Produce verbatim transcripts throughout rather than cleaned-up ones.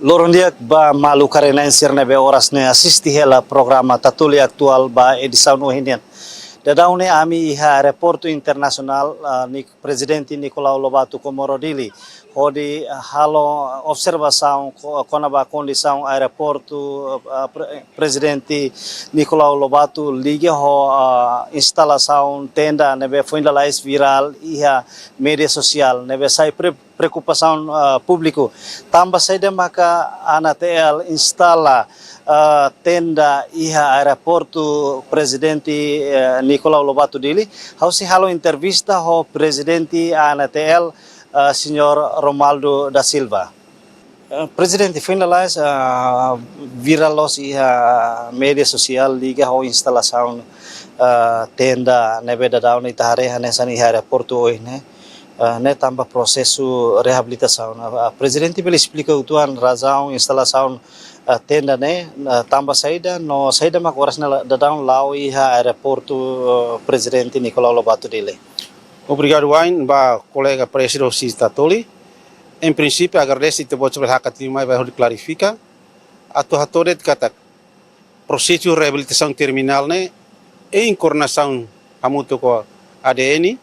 Loron di'ak ba maluk haree-na'in sira ne'ebé oras ne'e asiste hela programa Tatoli Atuál ba edisaun ohin nian. Daudaun ne'e ami iha Aeroportu Internasionál, ah, Ni-, Prezidente Nicolau Lobato Comoro Dili, hodi halo observasaun ko-, kona-ba kondisaun aeroportu, ah, pre-, Prezidente Nicolau Lobato liga ho, ah, instalasaun tenda ne'ebé foin lalais virál iha média sosiál, ne'ebé sai pre-, preokupasaun, ah, públiku. Tanba saida maka ANATL instala, ah, tenda iha Aeroportu Prezidente, eh, Nicolau Lobato Dili? Ha'u sei halo entrevista ho Prezidente ANATL, ah, Señór Romaldo da Silva. Eh, Prezidente, foin lalais, ah, virál loos iha média sosiál liga ho instalasaun, ah, tenda ne'ebé daudaun ita haree hanesan iha aeroportu ohin ne'e, ah, ne'e tanba prosesu reabilitasaun. Ah, ah, Prezidente bele esplika uitoan razaun instalasaun, ah, tenda ne'e, ah, tanba saida, no saida mak oras ne'e la-, daudaun la'o iha Aeroportu, ah, Prezidente Nicolau Lobato Dili? Obrigadu wa'in ba kolega Prezidente Tatoli. Em princípio, agradese ita-boot sira hakat liu mai ba hodi klarifika. Atu hato'o de'it katak prosesu reabilitasaun terminál ne'e, em koordenasaun hamutuk ho ADN,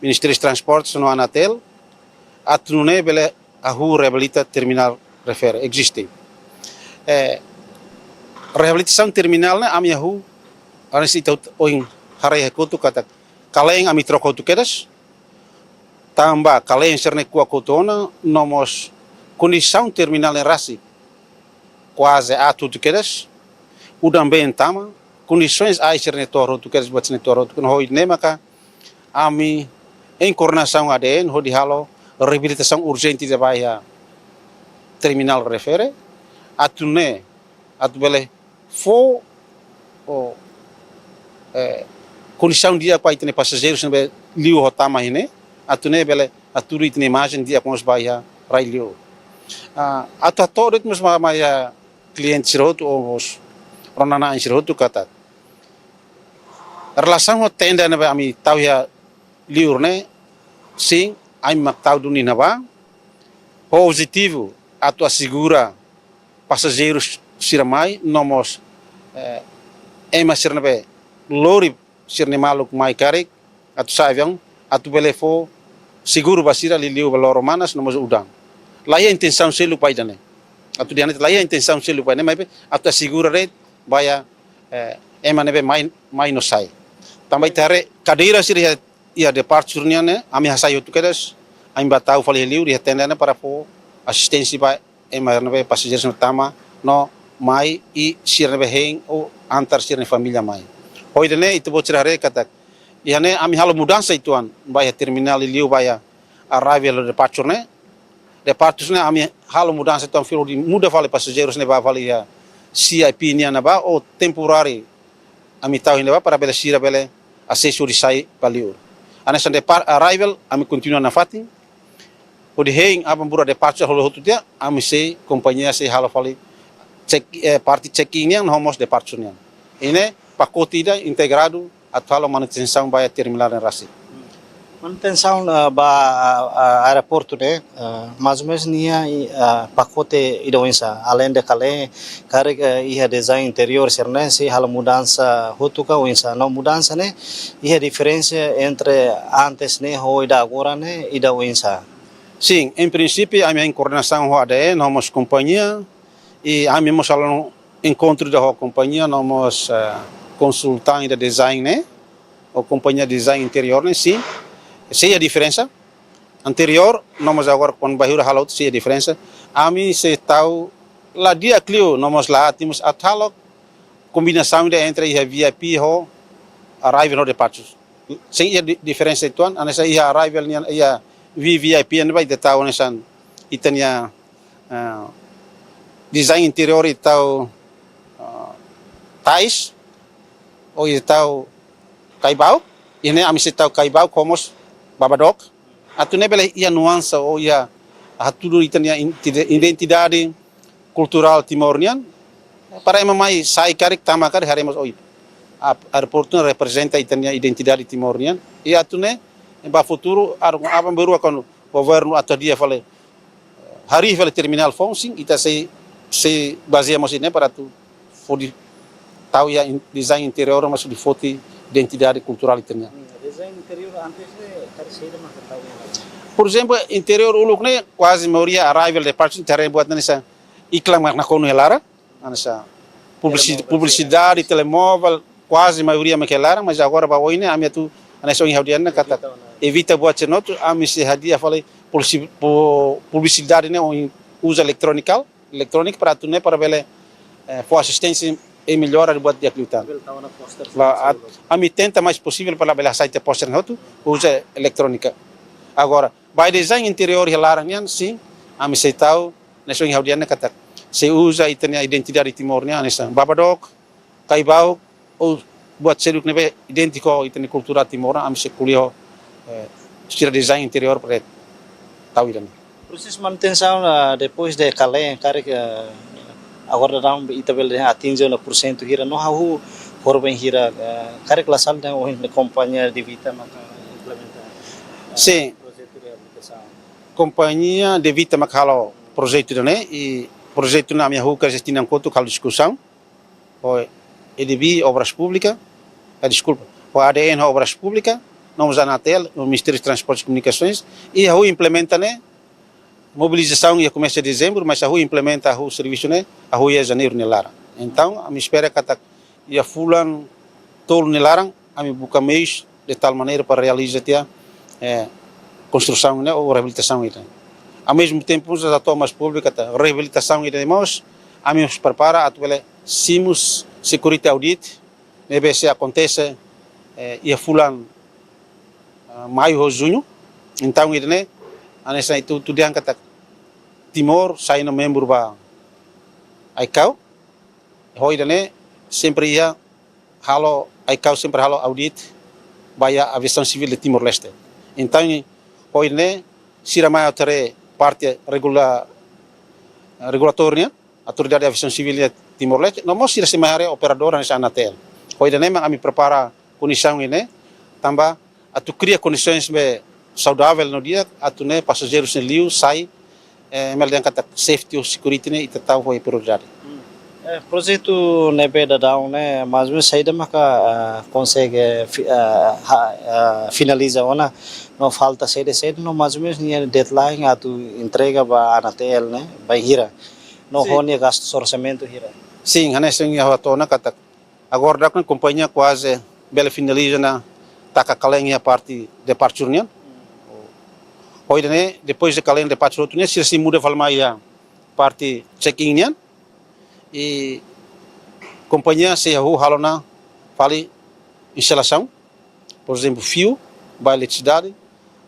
Ministériu Transportes no ANATL, atu nune'e bele hahú reabilita terminál refere, eziste. Eh, reabilitasaun terminál ne'e ami hahú, hanesan ita ohin haree hakotu katak, kalen ami troka hotu kedas, tanba kalen sira-ne'e kuak hotu ona, no mós kondisaun terminál ne'e rasik kuaze aat hotu kedas, udan-been tama, kondisaun aat sira-ne'e tohar hotu kedas, buat sira-ne'e tohar hotu kedas, no hodi ne'e maka ami em koordenasaun ADN hodi halo reabilitasaun urjente ida ba iha terminál refere, atu nune'e, atu bele fó, o, eh, kondisaun di'ak ba ita-nia pasajeirus ne'ebé liu ho tama iha ne'e, atu nune'e bele hatudu ita-nia imajen di'ak mós ba iha rai-liur. Ah, atu hato'o de'it mós ba, ba iha kliente sira hotu, ou mós rona-na'in sira hotu katak, relasaun ho tenda ne'ebé ami tau iha liur ne'e, sin, ami mak tau duni ne'ebá, ho objetivu atu asegura pasajeirus sira mai, no mós, eh, ema sira ne'ebé lori sira-nia maluk mai karik, atu sa'e aviaun, atu bele fó seguru ba sira liuliu ba loro manas no mós udan. La iha intensaun seluk ba ida-ne'e. Atu dehan de'it la iha intensaun seluk ba ida-ne'e, maibé atu asegura de'it ba iha, eh, ema ne'ebé mai, mai no sa'e. Tanba ita haree kadeira sira iha, iha departure nian ne'e, ami hasai hotu kedas, ami bá tau fali liur iha tenda ne'e para fó asisténsia ba ema ne'ebé pasajeirus ne'ebé tama no mai, i sira ne'ebé hein ou antar sira-nia família mai. Ho ida-ne'e ita-boot sira haree katak, iha ne'e ami halo mudansa uitoan ba iha terminál liuliu ba iha arrival no departure ne'e. Departures ne'e ami halo mudansa uitoan fila hodi muda fali pasajeirus ne'e bá fali iha C I P nian ne'ebá, ou temporary ami tau iha ne'ebá para bele sira bele asesu hodi sai ba liur. Hanesan depar-, arrival ami kontinua nafatin. Hodi hein aban-bainrua departure halo hotu tiha, ami sei, kompañia sei halo fali check, eh, parte check-in nian no mós departure nian. Ida-ne'e pakote ida integradu atu halo manutensaun ba iha terminál ne'e rasik. Manutensaun, ah, ba, ah, ah, aeroportu ne'e, ah, mais ou menus nia, ah, pakote ida oinsá, aleinde kalen, karik, eh, iha design interiór sira-ne'e sei halo mudansa hotu ka oinsá? No mudansa ne'e iha diferensa entre antes ne'e ho ida agora ne'e, ida oinsá? Sin, em princípio, ami em koordenasaun ho ADN, no mós kompañia, i ami mós halo enkontru ida ho kompañia, no mós, eh, konsultan ida design ne'e, ou kompañia design interiór ne'e, sin. Sei iha diferensa. Anteriór, no mós agora, kuandu bainhira halo hotu sei iha diferensa. Ami sei tau la di'ak liu, no mós la aat mós atu halo kombinasaun ida entre iha V I P ho arrival no departure. Sei iha di-, diferensa uitoan, hanesan iha arrival nian, iha V V I P nian ba ita tau hanesan ita-nia, eh, design interiór ita tau, eh, tais, ou ita tau kaibauk, iha ne'e ami sei tau kaibauk ho mós babadook, atu nune'e bele iha nuansa ou iha hatudu ita-nia identi-, identidade kulturál Timor nian, para ema mai sa'e karik, tama karik, haree mós, oi, a-, aeroportu ne'e reprezenta ita-nia identidade Timor nian. I atu nune'e, ba futuru, aban-bainrua kuandu governu atu hadi'a fali, eh, harii fali terminál foun, sin, ita sei, sei bazeia mós ne'e para atu foti tau iha in-, design interior, mas hodi foti identidade kulturál ita-nian. Hmm, design interior antes ne'e karik saida mak tau iha laran? Por ezemplu, interiór uluk ne'e kuaze maioria arrival departure ita haree buat hanesan iklan mak nakonu iha laran, hanesan publici-, telemóvel, publisidade, telemóvel, kuaze maioria mak iha laran, mas agora ba oin ne'e ami atu hanesan ohin ha'u dehan ne'e katak evita ona, evita buat sira hotu, ami sei hadi'a fali publici-, pu-, publisidade ne'e ohin uza eletrónika, eletróniku para atu ne'e para bele, eh, fó asisténsia i mellora buat di'ak liután. Bele tau ona poster. La, sira at-, hotu. Ami tenta mais posivel para bele hasai tiha poster hotu, uza eletrónika. Agora, ba design interiór iha laran nian, sin, ami sei tau, hanesan ohin ha'u dehan ne'e katak, sei uza ita-nia identidade Timor nian, hanesan baba dook, kaibauk, ou buat seluk ne'ebé idéntiku ho ita-nia kultura Timor, ami sei ko'alia ho, eh, sira design interiór para tau ida-ne'e. Prosesu manutensaun, ah, depois de kalen, karik, ah, agora daudaun ita bele atinje ona pursentu hira, no hahú horibainhira, ah, karik la sala dehan ohin kompañia Devita maka implementa, ah, sin, projetu reabilitasaun. Kompañia Devita mak halo projetu ida-ne'e, i projetu ne'e ami hahú karik tinan kotuk halo diskusaun ho E D B Obras Pública, eh, deskulpa, ho A D N ho Obras Pública, nomós ANATL, ho Ministériu Transportes e Comunicações, i hahú implementa ne'e, mobilizasaun iha komesa Dezembru, mas hahú implementa, hahú servisu ne'e, hahú iha Janeiru nia laran. Entaun, ami espera katak iha fulan tolu nia laran, ami buka meius de tal maneira para realiza tiha, eh, konstrusaun ne'e ou reabilitasaun ida. Ao mesmo tempo, mós atu hatán ba públiku katak reabilitasaun ida mós, ami mós prepara atu bele simu security audit, ne'ebé sei akontese, eh, iha fulan, ah, Maiu ho Juñu. Entaun ida-ne'e, hanesan ita hotu dehan katak Timor sai ona membru ba ICAO. Ho ida-ne'e, sempre iha halo, ICAO sempre halo audit ba iha Aviação Civil de Timor-Leste. Entaun, ho ida-ne'e, sira mai haree parte regula-, regulatória nian, Autoridade Aviação Civil de Timor-Leste, nomós sira sei mai haree operadór hanesan ANATL. Ho ida-ne'e mak ami prepara kondisaun ida-ne'e, tanba atu kria kondisoens ne'ebé saudavel no di'ak, atu nune'e pasajeiru sira liu sai, eh, ema dehan katak safety ou security ne'e ita tau ho prioridade. Hmm. Eh, projetu ne'ebé daudaun ne'e, mais ou menus saida maka, ah, konsege fi-, ah, ha-, ah, finaliza ona, no falta saida-saida, no mais ou menus nia deadline atu entrega ba ANATL ne'e, bainhira. No, sin, ho nia gastu orsamentu hira. Sin, hanesan ohin ha'u hatán ona katak agora daudaun kompañia kuaze bele finaliza ona taka kalen iha parte departure nian. Ho ida-ne'e, depois de kalen departure hotu nian, sira sei muda fali mai iha parte check-in nian. I kompañia sei hahú halo ona fali instalasaun, por ezemplu, fiu ba eletrisidade,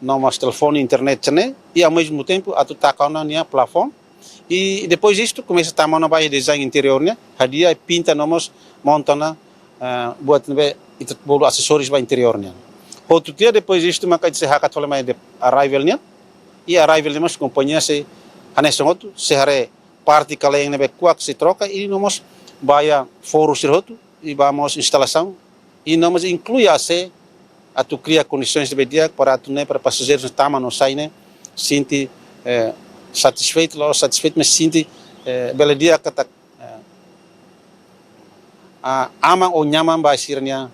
nomós telefone, internet sira-ne'e, i ao mesmo tempo atu taka ona nia plafon. I depois disto komesa tama ona ba design interiór nian, hadi'a i pinta nomós monta ona, eh, buat ne'ebé ita bolu asesórius ba interiór nian. Hotu tiha, depois disto maka ita sei hakat fali mai arrival nian. I arrival nian mós kompañia sei hanesan hotu, sei haree parte kalen ne'ebé kuak sei troka, i nomós ba iha foru sira hotu, i ba mós instalasaun, i nomós inklui AC, atu kria kondisoens ne'ebé di'ak para atu nune'e para pasajeiru tama no sai ne'e sente, eh, satisfeitu, la'ós satisfeitu, mas sente, eh, bele di'ak katak, eh, ah, aman ou nyaman ba sira-nia,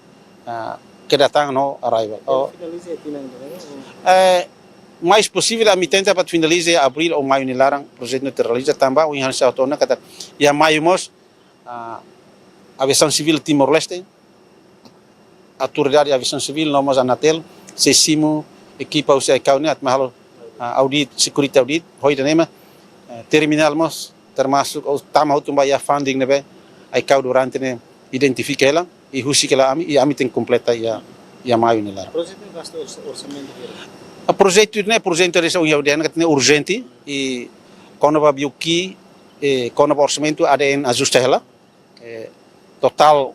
ah, kedatangan no arrival. Oh. Finaliza iha tinan ida-ne'e? Eh, mais posivel ami tenta para finaliza iha Abríl ou Maiu nia laran, projetu ne'e atu realiza, tanba ohin ha'u hatán ona katak iha Maiu mós, ah, Aviação Civil Timor-Leste, Autoridade Aviação Civil, nomós ANATL, sei simu ekipa husi ICAO nian atu mai halo, ah, audit, security audit, ho ida-ne'e mak, eh, terminál mós termasuk, ou tama hotu ba iha funding ne'ebé ICAO durante ne'e identifika hela, i husik hela ami, i ami tenke kompleta iha, iha Maiu nia laran. Projetu ne'e gastu ors-, orsamentu hira? Ah, projetu ne'e, projetu ne'e, hanesan ohin ha'u dehan katak ne'e urjente, i kona-ba biuki, eh, kona-ba orsamentu ADN ajusta hela, eh, totál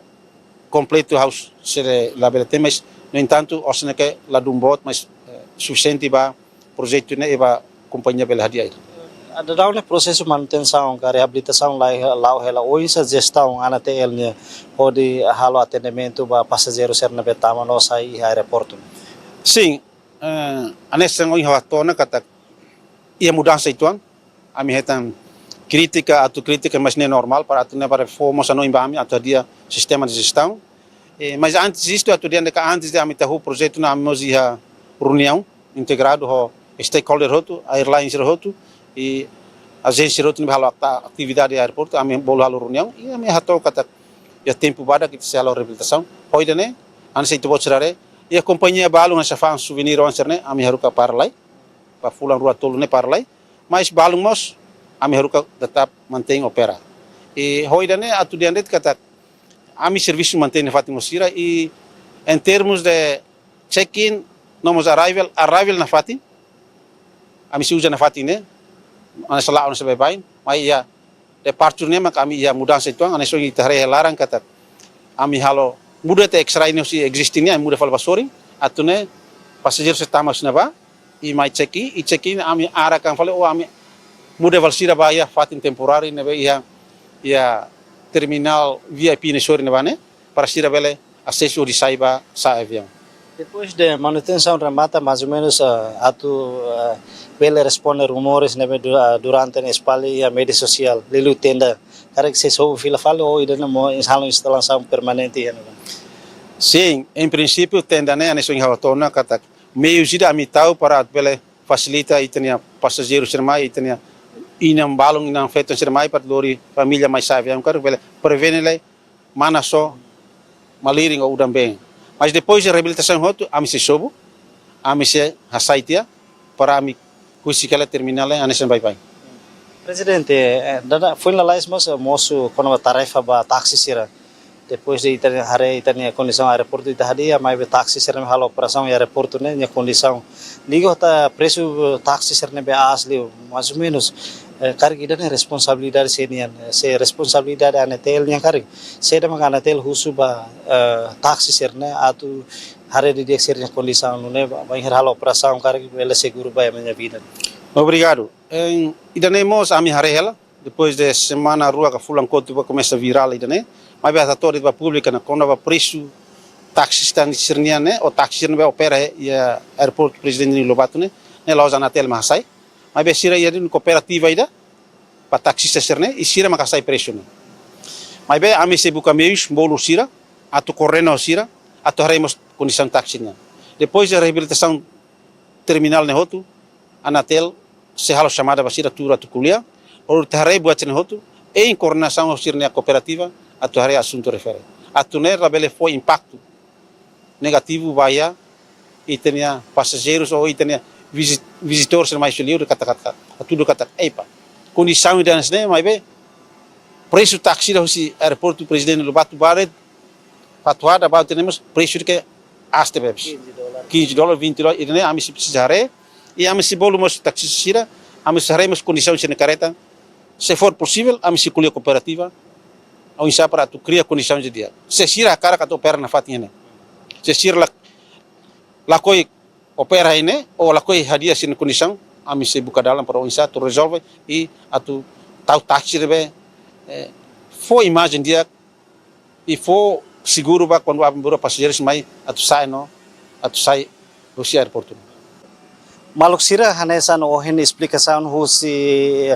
kompletu ha'u sei labele dehan, mas, no entantu, osan ne'e ladún boot, mas, eh, sufisiente ba projetu ne'e i ba kompañia bele hadi'a ida. Daudaun ne'e prosesu manutensaun ka reabilitasaun la'o, la'o hela, oinsá jestaun ANATL nian hodi halo atendimentu ba pasajeiru sira ne'ebé tama no sai iha aeroportu? Sin, eh, hanesan ohin ha'u hatán ona katak iha mudansa uitoan, ami hetan krítika, atu krítika, mas ne'e normál para atu ne'e para fó mós hanoin ba ami atu hadi'a sistema de jestaun. Eh, mas antes disto, atu dehan katak antes de ami tau projetu ne'e, ami mós iha reuniaun integradu ho stakeholder hotu, airlines hotu, i ajénsia hotu ne'ebé halo ata-, atividade aeroportu, ami bolu halo reuniaun, i ami hato'o katak iha tempu badak ita sei halo reabilitasaun. Ho ida-ne'e, hanesan ita-boot sira haree, iha kompañia balun hanesan fa'an suvenir oan sira-ne'e, ami haruka para lai, ba fulan rua tolu ne'e para lai, mas balun mós, ami haruka tetap mantein opera. I ho ida-ne'e atu dehan de'it katak ami servisu mantein nafatin ho sira, i em termos de check-in, no mós arrival, arrival nafatin, ami sei uza nafatin ne'e, hanesan la'o hanesan baibain, mas iha departure ne'e mak ami iha mudansa uitoan, hanesan ohin ita haree iha laran katak ami halo muda tiha X-ray ne'e husi existing nian, ami muda fali ba sorin, atu nune'e pasajeiru sei tama husi ne'ebá, i mai check-in, i check-in ami arahkan fali, ou ami muda fali sira ba iha fatin temporáriu ne'ebé iha, iha terminál V I P ne'e sorin ne'ebá ne'e, para sira bele asesu hodi sai ba sa'e aviaun. Depois de manutensaun remata, mais ou menus, ah, atu, ah, bele responde rumores ne'ebé du-, ah, durante ne'e espalla iha média sosiál, liuliu tenda, karik sei sobu fila fali ou ida-ne'e mós ins-, halo instalasaun permanente iha ne'ebá? Sin, em princípio, tenda ne'e hanesan ohin ha'u hato'o ona katak meius ida ami tau para bele fasilita ita-nia pasajeiru sira mai, ita-nia inan balun, inan-feton sira mai, para lori família mai sa'e aviaun karik bele prevene lai mana só malirin ou udan-been. Mas depois de reabilitasaun hotu, ami sei sobu, ami sei hasai tiha, para ami husik hela terminál ne'e hanesan baibain. Prezidente, eh, dada, foin lalais mós, eh, mosu kona-ba tarefa ba táksi sira. Depois de ita haree ita-nia kondisaun aeroportu ita hadi'a, maibé táksi sira ne'ebé halo operasaun iha aeroportu ne'e, nia kondisaun. Liga ho presu táksi sira ne'ebé aas liu, mais ou menus, eh, karik ida-ne'e responsabilidade sé nian, eh, se responsabilidade ANTL nian karik. Saida mak ANTL husu ba, eh, táksi sira-ne'e atu haree didi'ak sira-nia kondisaun nune'e ba, bainhira halo operasaun karik bele seguru ba ema nia vida. Obrigadu. Em, ida-ne'e mós ami haree hela, depois de semana rua ka fulan kotuk ba komesa virál ida-ne'e, maibé atu hato'o de'it ba públiku katak kona-ba presu táksi sira-nian ne'e, ou táksi sira ne'ebé opera iha aeroportu Prezidente Nilo Lobato ne'e, ne'e la'ós ANTL mak hasai. Maibé sira iha duni kooperativa ida ba taksista sira-ne'e, i sira mak hasai presu ne'e. Maibé ami sei buka meius, bolu sira, atu koordena ho sira, atu haree mós kondisaun táksi nian. Depois de reabilitasaun terminál ne'e hotu, ANTL sei halo xamada ba sira tuur atu ko'alia, hodi ita haree buat sira-ne'e hotu, em koordenasaun ho sira-nia kooperativa, atu haree asuntu refere. Atu nune'e labele fó impaktu negativu ba iha ita-nia pasajeirus ou ita-nia vizit-, vizitór sira mai husi li'ur katak, katak, hatudu katak, "Epa, kondisaun ida hanesan ne'e, maibé presu táksi ida husi aeroportu Prezidente Nilo Lobato ba de'it, Fatuhada ba de'it ne'e mós presu ida ke aas tebes. Quinze dólar. Quinze dólar, vinte dólar, ida-ne'e ami sei presiza haree, i ami sei bolu mós taksista sira, ami sei haree mós kondisaun sira-nia karreta. Se for posivel, ami sei ko'alia kooperativa, oinsá para atu kria kondisaun di'ak. Se sira hakarak atu opera nafatin ne'e. Se sira la-, lakohi opera ne'e, ou lakohi hadi'a sira-nia kondisaun, ami sei buka dalan para oinsá atu rezolve, i atu tau táksi ne'ebé, eh, fó imajen di'ak, i fó seguru ba kuandu aban-bainrua pasajeirus mai atu sa'e no, atu sai husi aeroportu." Maluk sira, hanesan ohin esplikasaun husi,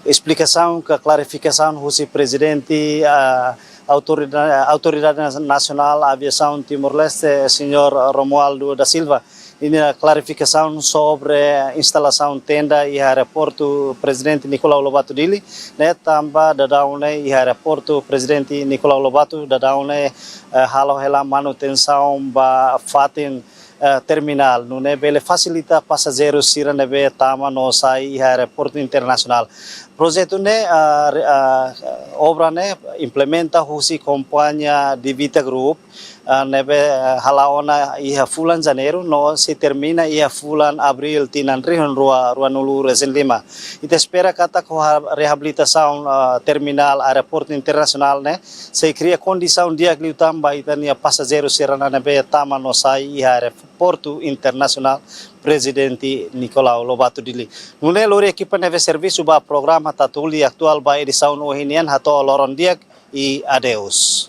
esplikasaun ka klarifikasaun husi Prezidente, ah, Autorida-, Autoridade Nasionál Aviasaun Timor-Leste, Señór Romualdo da Silva. Ninia klarifikasaun sobre instalasaun tenda iha aeroportu Prezidente Nicolau Lobato Dili, ne'e tanba daudaun ne'e iha aeroportu Prezidente Nicolau Lobato daudaun ne'e, eh, halo hela manutensaun ba fatin, eh, terminál, nune'e bele fasilita pasajeiru sira ne'ebé tama no sai iha aeroportu internasionál. Projetu ne'e, ah, re-, ah, obra ne'e implementa husi kompañia Divita Group, ah, ne'ebé, ah, hala'o ona iha fulan Janeiru no sei termina iha fulan Abríl tinan rihun rua, rua-nulu resin lima. Ita espera katak ho ha-, reabilitasaun, ah, terminál aeroportu internasionál ne'e sei kria kondisaun di'ak liután ba ita-nia pasajeiru sira ne'ebé tama no sai iha aeroportu internasionál Prezidente Nicolau Lobato Dili. Nune'e lori ekipa ne'ebé servisu ba programa Tatoli Atuál ba edisaun ohin nian hato'o loron di'ak i adeus.